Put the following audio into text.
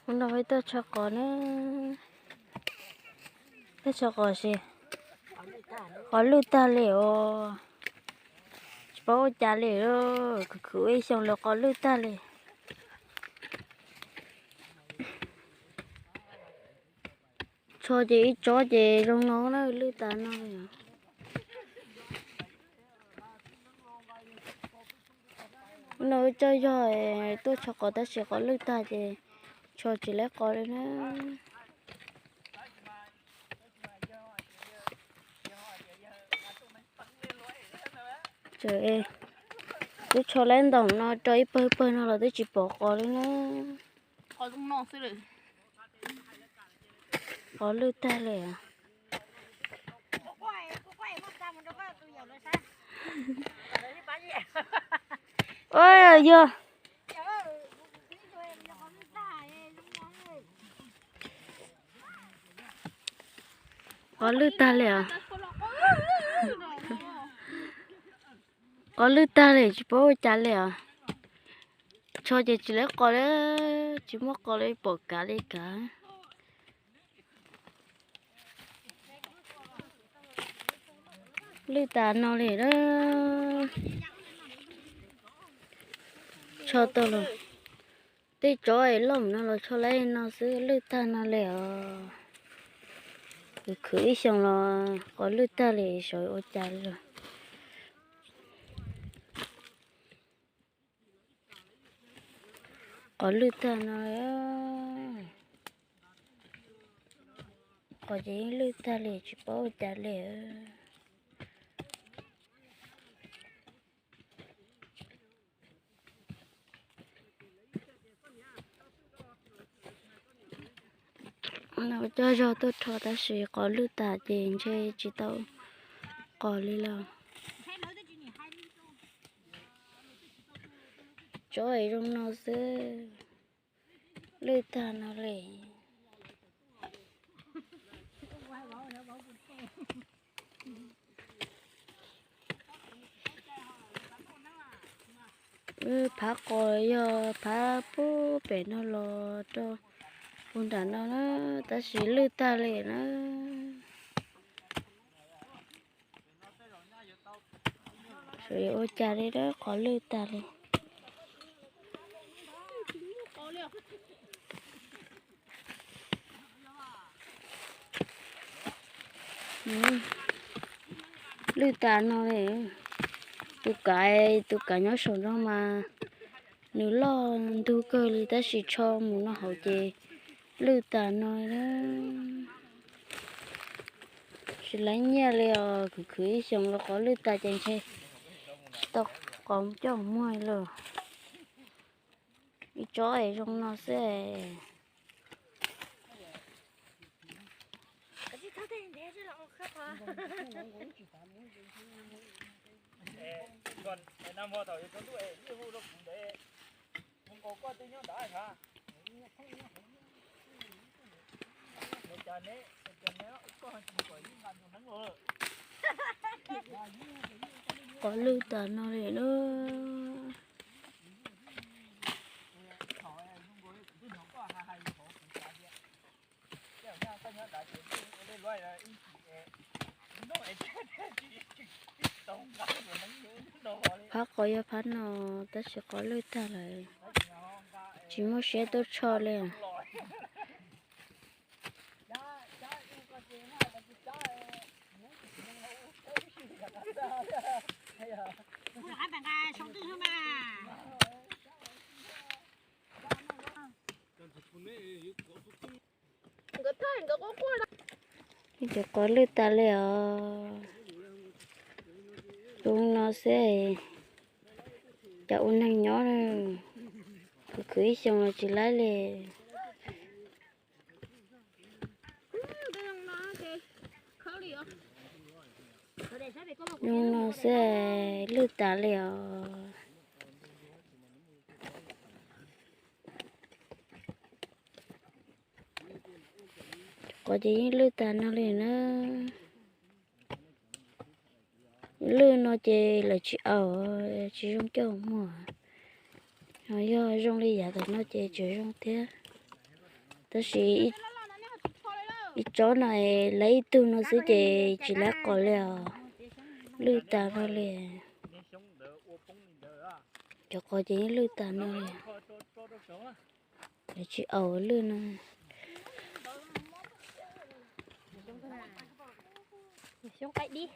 Hnub no peb tuaj tshov qos na, tuaj tshov qos si, qos lwj tag li os, tsis paub ua cas li, khwv khwv ib xyoos los qos lwj tag li. Tshov ces ib tsob ces zoo no na, lwj tas no li. Hnub no wb coj yog tuaj tshov qos tab sis qos lwj tag ces tshov tsis laib qos li na. Twb tshov laib ntoos no rau ib pawg pawg no los twb tsis pom qos li na. Qos lwj tag li. Yog qos lwj tag li os. Qos lwj tag li tsis paub ua cas li os. Tshov ces tsis laib qos li, tsis muaj qos li pom kav li kav. Lwj tas no li a. Tshov tau los tej tsob es loj no los tshov laib no xwb, lwj tag no li os. Khwv khwv ib xyoos los qos lwj tag li, xyov ua cas li. Qos lwj tag no, qos ces yeej lwj tag li tsis paub ua cas li. No coj zog tuaj rho tab sis qos lwj tas ces ntshe tsis tau qos li lawm. Tsob es zoo no xwb, lwj tag no li. Phav qos yog phav pub pem no los rau puag nram no na, tab sis lwj tag li na. Xyov ua cas li, qos lwj tag li. Lwj tas no li. Tus kav, tus kav nyob saum no mas nws loj ntug kawg li tab sis tsho mus no hauv ces lwj tas no li. Tsis laib nyiaj li os, khwv khwv ib xyoos los qos lwj tas ces ntshe tsis tau qos coj muag lawm. Ib tsob es zoo no xwb. Qos lwj tas no li na. Phab qos yog phab no, tab sis qos lwj tag lawm, tsis muaj siab tuaj tshoj li. Cov qos lwj tas li os. Zoo no xwb, cov ua neeg nyob, khwv khwv ib xyoos los tsis laib li. Zoo no xwb, lwj tas li os. Qos ces yeej lwj tas no li na. Lwj no ces lawv tsis aus, tsis zoo coj muag. Ho yog zoo li yav tom no ces tseem zoo thiab. Tab sis ib tsob no lawv ib tug no xwb ces tsis lab qos li os. Lwj tas no li. Cov qos ces yeej lwj tas no li. Lawv tsis aus lwj no. Xyoob qaib dib.